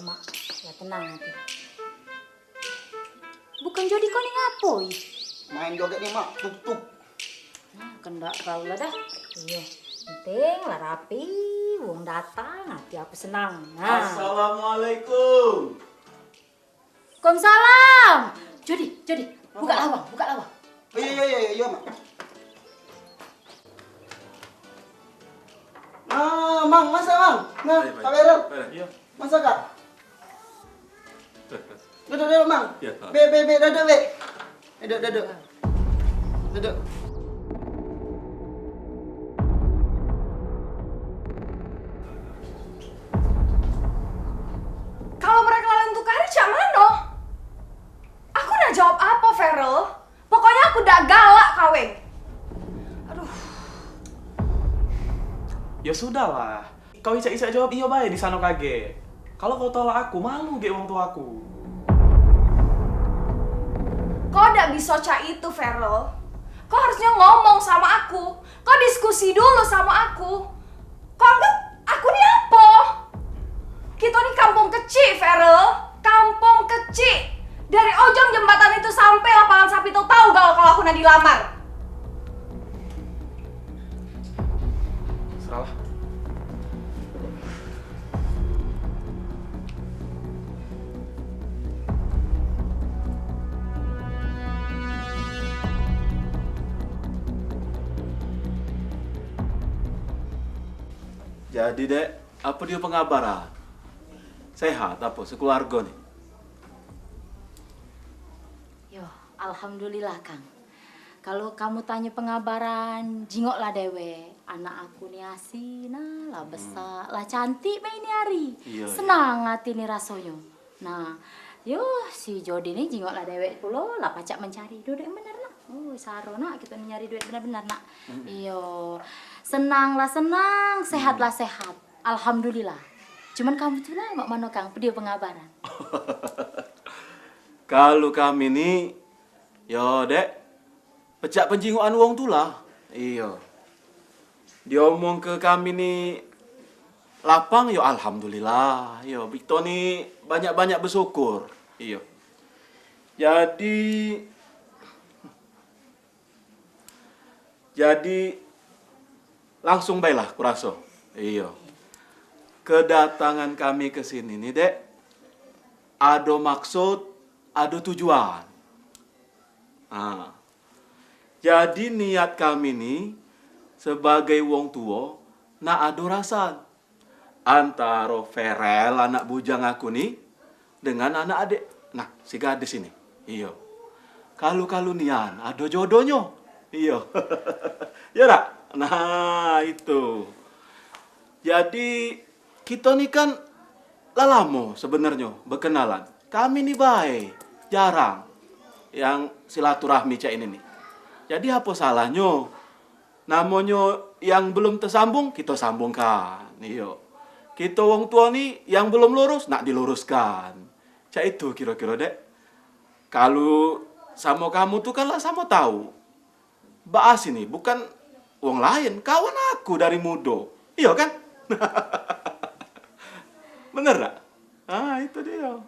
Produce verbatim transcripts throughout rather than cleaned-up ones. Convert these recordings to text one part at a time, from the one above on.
Mak, ya tenang ati. Bukan Jodi kau ni ngapo, ih? Main joget ni, Mak. Tuk, tuk. Nah, kendak kau lah dah. Iyo, penting lah rapi, wong datang, ati aku senang. Nah. Assalamualaikum. Waalaikumsalam. Jodi, Jodi, buka lawang, buka lawang. Oh, iyo, iyo, iyo, iyo, Mak. Nah, Mang, masak, Mang. Nah, Kak Erol. Masak, Kak. Duduk, duduk, Mang. Be, be, be, duduk, be. Duduk, duduk. Duduk. Kalau mereka lain tukari, cak mano? Aku nak jawab apa, Feral? Pokoknya aku dak galak kawin. Aduh. Ya sudahlah. Kau icak-icak jawab iyo bae di sano kagek. Kalau kau tolak aku, malu gek wong tuaku. Kau dak bisa cak itu, Feral. Kau harusnya ngomong sama aku. Kau diskusi dulu sama aku. Kau anggap aku ni apo? Kito ni kampung kecik, Feral. Kampung kecik. Dari ujung jembatan itu sampai lapangan sapi itu tahu gak kalau aku nak dilamar? Serahlah. Jadi, Dek, apo dio pengabaran? Sehat apo sekeluargo ni? Yo, alhamdulillah, Kang. Kalu kamu tanyo pengabaran, jingoklah dewek. Anak aku ni asi, nah, lah besak, lah cantik be ini hari. Iyo, iyo. Senang ati ni rasonyo. Nah, yo, si Jodi ni jingoklah dewek pulo, lah pacak mencari duit yang bener, Nak. Oh, saro, Nak, kito ni nyari duit bener-bener, Nak. Iyo. Senang lah senang, sehat lah sehat. Alhamdulillah. Cuman kamu tu lah, mak mano, Kang, pedio pengabaran? Kalu kami ni, yo, Dek, pecak penjingokan wong tu lah. Iyo. Diomong ke kami ni lapang, yo alhamdulillah. Iyo, kito ni banyak-banyak bersyukur. Iyo. Jadi, jadi langsung bae lah kuraso. Iyo. Kedatangan kami ke sini ni, Dek, ado maksud, ado tujuan. Ha. Jadi niat kami ni sebagai wong tuo nak ado rasan antaro Ferel anak bujang aku ni dengan anak adek. Nah, si gadis ini. Iyo. Kalu-kalu nian ado jodohnyo. Iyo. Yo dak? Nah, itu. Jadi, kito ni kan lah lamo sebenernyo bekenalan. Kami ni bae jarang yang silaturahmi cak ini ni. Jadi, apo salahnyo? Namonyo yang belum tesambung, kito sambungkan. Iyo. Kito wong tuo ni yang belum lurus, nak diluruskan. Cak itu kiro-kiro, Dek. Kalu samo kamu tu kan lah samo tau. Baas ini bukan wong laen, kawan aku dari mudo. Iyo kan? Bener dak? Ah, itu dio.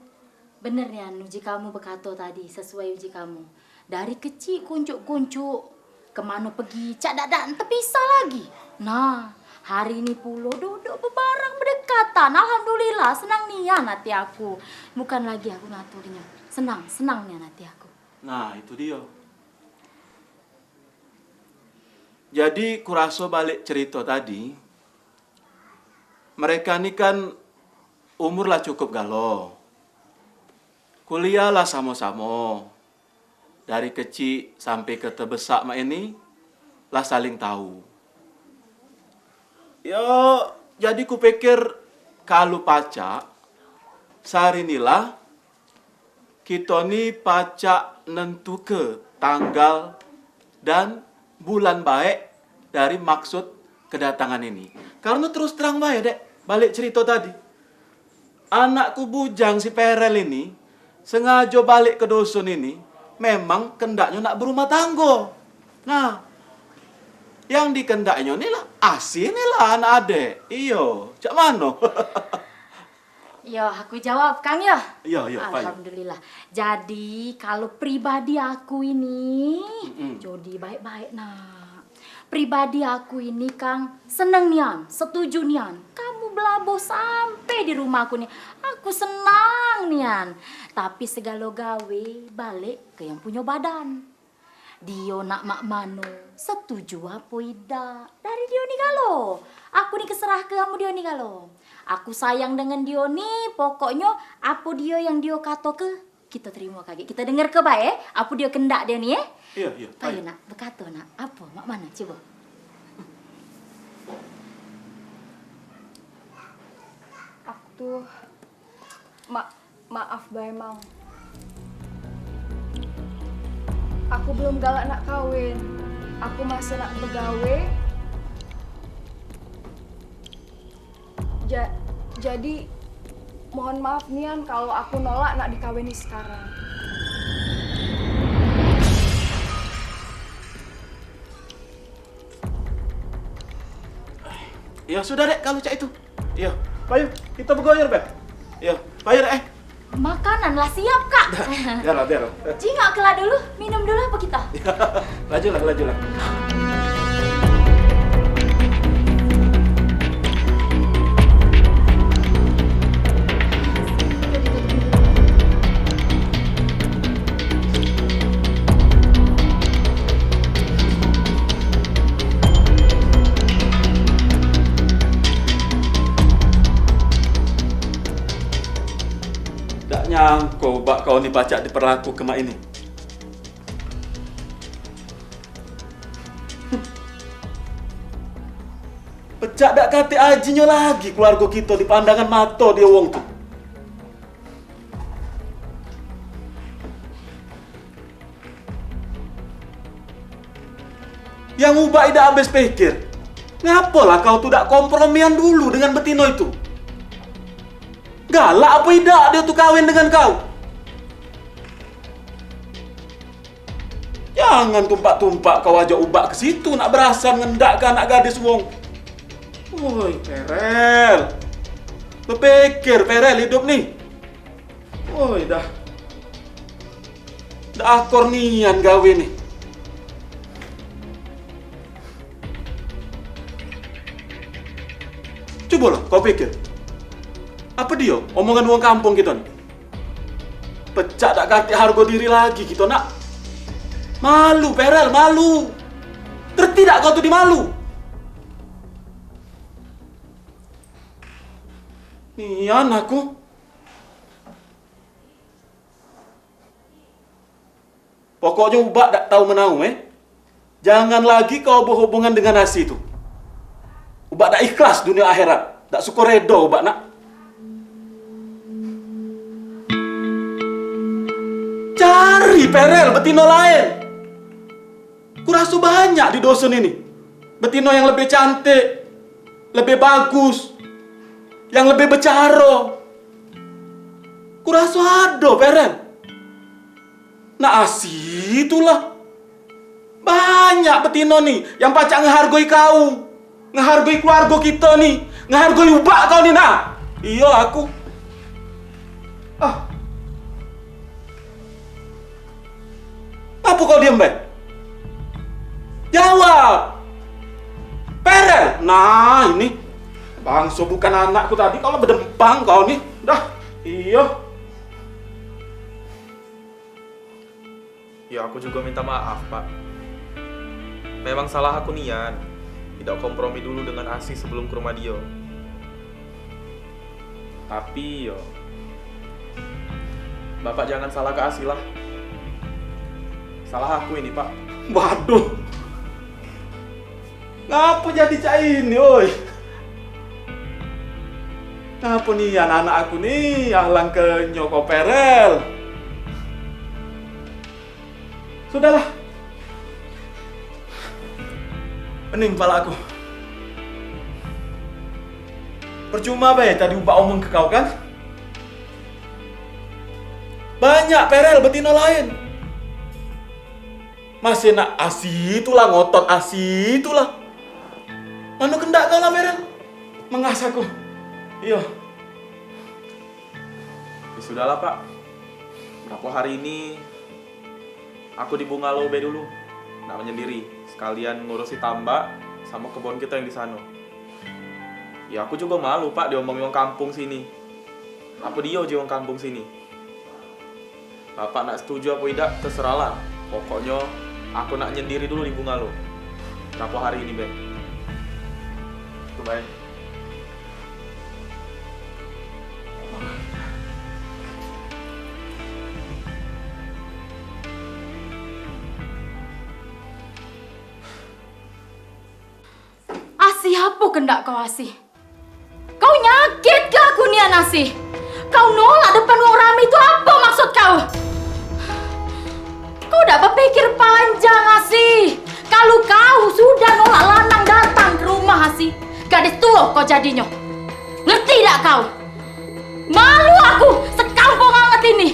Bener nian, uji kamu bekato tadi, sesuai uji kamu. Dari kecik kuncuk-kuncuk, kemano pegi, cak dak dak tepisah lagi. Nah, hari ini pulo duduk bebarang berdekatan. Alhamdulillah, senang nian hati aku. Bukan lagi aku ngaturnya. Senang, senang nian hati aku. Nah, itu dio. Jadi, kuraso balik cerito tadi, mereka ni kan umur lah cukup galo. Kuliah lah samo-samo. Dari kecik sampe ke tebesak mak ini, lah saling tau. Yo, jadi kupikir kalu pacak, sehari ni lah, kito ni pacak nentuke tanggal dan bulan baek dari maksud kedatangan ini. Karno terus terang bae, Dek, balik cerito tadi. Anakku bujang si Perel ini sengajo balik ke dusun ini memang kendaknyo nak berumah tanggo. Nah, yang dikendaknyo ni lah asi ni lah anak adek. Iyo, cak mano? Yo, aku jawab, Kang, yo. Yo, yo, payu. Alhamdulillah. Jadi, kalau pribadi aku ini, Jodi, baik-baik, Nak. Pribadi aku ini, Kang, seneng nian, setuju nian. Kamu belaboh sampe di rumah aku ni. Aku senang nian. Tapi segalo gawe balek ke yang punyo badan. Dio nak mak mano, setuju apo idak, dari dio ni galo. Aku ni keserah ke kamu dio ni galo. Aku sayang dengan dio ni, pokoknyo apo dio yang dio katoke, kito terimo kagek. Kito dengerke bae, eh, apo dio kendak dio ni, eh. Iyo, iyo, payu, payu. Nak, bekato, Nak. Apo, mak mano, cubo? Aku tuh, ma-, maaf bae, Mang. Aku belum galak nak kawin. Aku masih nak begawe. Ja-, jadi, mohon maaf nian kalau aku nolak nak dikawini sekarang. Ya sudah, Dek, kalau cak itu. Iyo, payu, kito begoyor, Beb. Iyo, payu, Dek, eh. Makanan lah siap, Kak. Biarlah, biarlah. Jingok kela dulu, minum dulu apo kito? Lajulah, lajulah. Dak nyangko bak kau ni pacak diperlaku ke mak ini. Pecak dak katik ajinyo lagi keluargo kito di pandangan mato dio wong tu. Yang Ubak idak abes pikir, ngapolah kau tu dak kompromian dulu dengan betino itu? Galak apo idak dio tu kawin dengan kau? Jangan tumpak-tumpak kau ajak Ubak ke situ nak berasan ngendak ke anak gadis wong. Woi, Perel. Bepikir, Perel, hidup ni. Woi, dah. Dak akor nian gawe ni. Cubolah kau pikir. Apo dio omongan wong kampung kito ni? Pecak dak katik hargo diri lagi kito, Nak. Malu, Perel, malu. Ngerti dak kau tu di malu? Nian aku. Pokoknyo Ubak dak tau menau, eh. Jangan lagi kau berhubungan dengan Asi tu. Ubak dak ikhlas dunia akhirat. Dak suko redo Ubak, Nak. Cari, Perel, betino laen. Kuraso banyak di doson ini. Betino yang lebih cantik, lebih bagus, yang lebih becaro. Kuraso ado, Perel. Nak Asi itulah. Banyak betino ni yang pacak ngehargoi kau, ngehargoi keluargo kito ni, ngehargoi Ubak kau ni, nah. Iyo, aku. Ah. Ngapo kau diem bae? Jawab. Perel. Nah, ini. Bangso bukan anakku tadi, kau lah bedempang kau ni. Dah. Iyo. Ya, aku juga minta maaf, Pak. Memang salah aku nian. Tidak kompromi dulu dengan Asi sebelum ke rumah dio. Tapi, yo, Bapak jangan salah ke Asi lah. Salah aku ini, Pak. Waduh. Ngapo jadi cak ini, oi? Ngapo nian anak aku ni, ahlang ke nyoko Perel? Sudahlah. Pening pala aku. Percuma bae tadi Ubak omong ke kau, kan? Banyak Perel betino laen. Masih nak Asi itulah, ngotot Asi itulah. Mano kendak kau lah, Perel? Mengas aku. Iyo. Ya sudahlah, Pak. Berapo hari ini aku di Bungalow be dulu. Nak menyendiri, sekalian ngurusi tambak samo kebon kito yang di sano. Ya, aku jugo malu, Pak, diomongi wong kampung sini. Apo dio ji wong kampung sini? Bapak nak setuju apo idak, terserahlah. Pokoknyo, aku nak nyendiri dulu di Bungalow. Berapo hari ini be. Itu bae. Asih, apo kendak kau, Asih? Kau nyakit ke aku nian, Asih? Kau nolak depan wong rame itu apo maksud kau? Kau dak bepikir panjang, Asih. Kalu kau sudah nolak lanang datang ke rumah, Asih, gadis tuo kau jadinyo. Ngerti dak kau? Malu aku sekampung anget ini.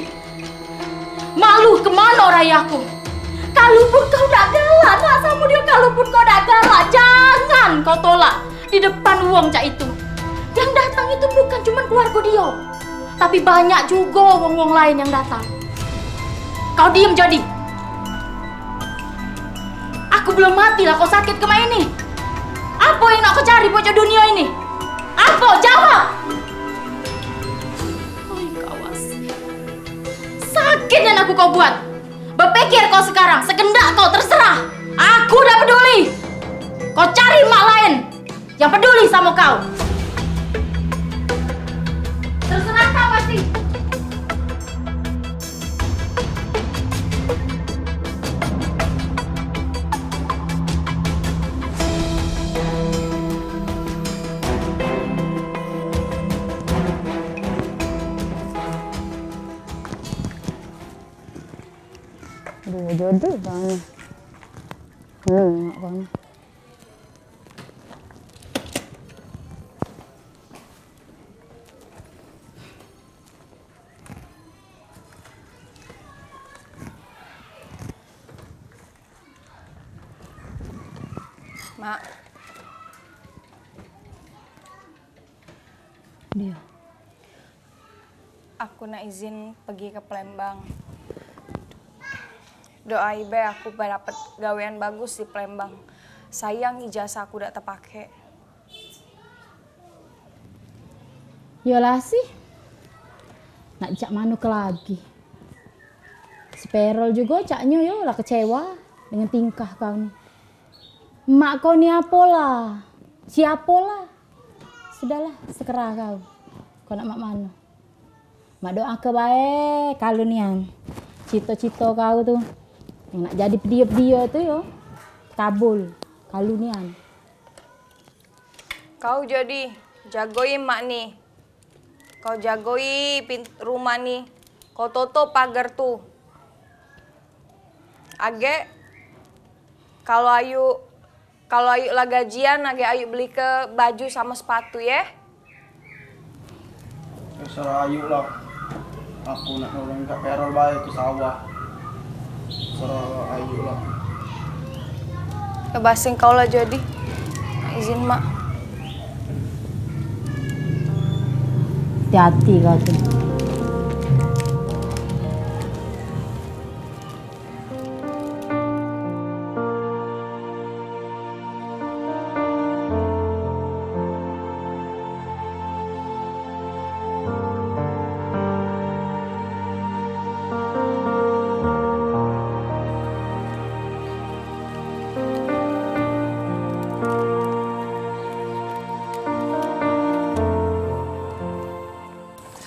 Malu kemano rayaku? Kalupun kau dak galak nak samo dio, kalupun kau dak galak, jangan kau tolak di depan wong cak itu. Yang datang itu bukan cuman keluargo dio, tapi banyak jugo wong-wong lain yang datang. Kau diem jadi. Aku belum mati lah kau sakit kemai ini. Apo yang nak kau cari pojok dunia ini? Apo? Jawab! Oi, kau Asih. Sakit nian aku kau buat. Bepikir kau sekarang, sekendak kau, terserah. Aku dak peduli. Kau cari mak laen yang peduli samo kau. Terserah kau pasti. Aduh, jodoh bang. Hmm, bang. Mak. Dio. Aku nak izin pergi ke Palembang. Doai be aku dapet gawean bagus di Palembang. Sayang ijazah aku dak tepake. Yolah sih. Nak cak mano ke lagi. Si Perol jugo caknyo yo lah kecewa dengan tingkah kau ni. Mak kau ni apolah? Siapolah? Sudahlah, sekerah kau. Kau nak mak mano? Mak doake bae kalu nian. Cito-cito kau tu yang nak jadi pedio-pedio tu yo kabul kalu nian. Kau jadi jagoi mak ni. Kau jagoi pint-, rumah ni. Kau totop pagar tu. Agek, kalu Ayu, kalu Ayu la gajian, agek Ayu belike baju samo sepatu, ye. Terserah Ayu lah. Aku nak nulung Kak Perol bae ke sawah. Terserah Ayu lah. Kebasing kau lah jadi. Izin, Mak. Hati-hati kau tu.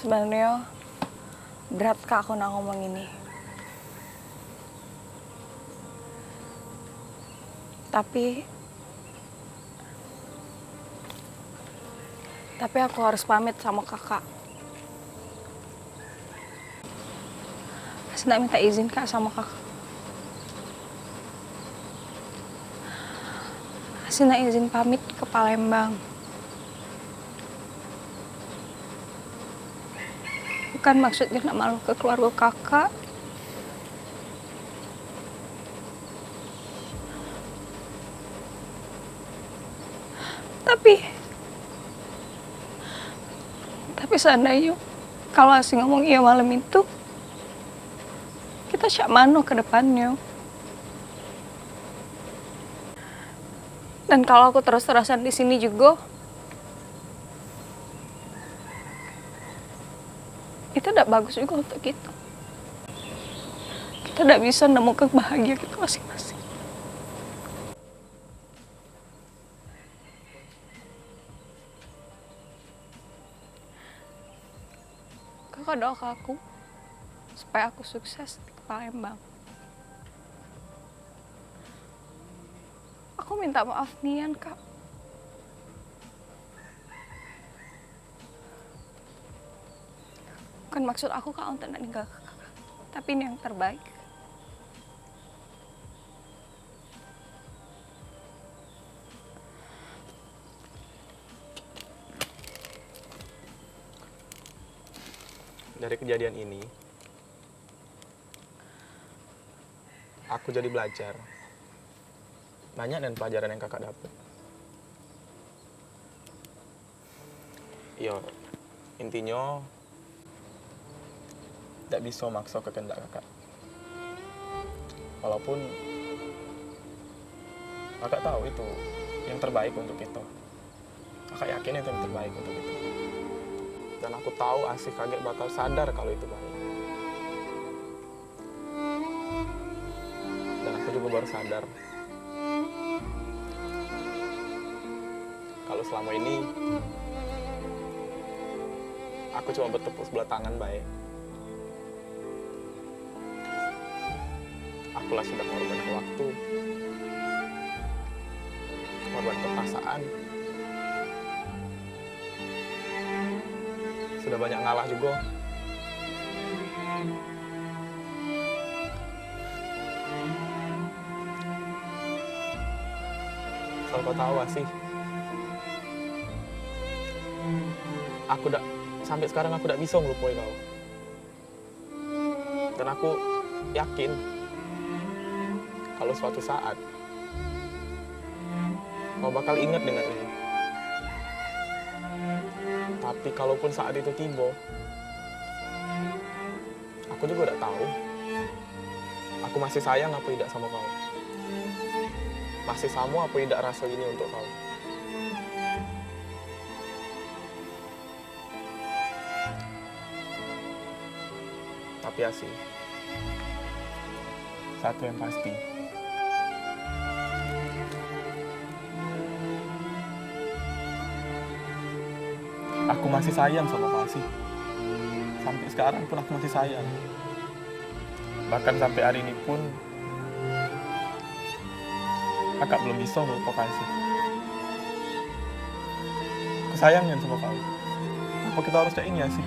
Sebenarnyo berat, Kak, aku nak ngomong ini. Tapi, tapi aku harus pamit samo Kakak. Asih nak minta izin, Kak, samo Kakak. Asih nak izin pamit ke Palembang. Bukan maksudnyo nak malu ke keluarga Kakak. Tapi, tapi seandainya Kalau Asih ngomong iyo malam itu, kita cak mano ke depannyo? Dan kalau aku terus-terusan di sini jugo, itu dak bagus jugo untuk kita. Kita dak bisa nemuke bahagia kita masing-masing. Kakak doa ke aku supaya aku sukses di Palembang. Aku minta maaf nian, Kak. Bukan maksud aku, Kak, untuk nak ninggalke Kakak. Tapi ini yang terbaik. Dari kejadian ini, aku jadi belajar. Banyak nian pelajaran yang kakak dapet. Yo, intinyo, dak biso makso kehendak kakak. Walaupun kakak tahu itu yang terbaik untuk kita. Kakak yakin itu yang terbaik untuk kita. Dan aku tahu Asih kagek bakal sadar kalau itu baik. Dan aku juga baru sadar kalau selama ini aku cuma bertepuk sebelah tangan bae. Aku lah sudah ngorbanke waktu, ngorbanke perasaan, sudah banyak ngalah juga. Asal kau tahu, Asih, aku dak, sampai sekarang aku dak bisa ngelupoi kau. Dan aku yakin kalau suatu saat kau bakal ingat dengan ini. Tapi kalaupun saat itu tiba, aku juga dak tahu aku masih sayang apa idak sama kau. Masih sama apa idak rasa ini untuk kau. Tapi Asih, satu yang pasti, aku masih sayang sama kau, Asih. Sampai sekarang pun aku masih sayang. Bahkan sampai hari ini pun, kakak belum bisa melupakan, Asih. Aku sayang nian sama kau. Apa kita harus cak ini, Asih?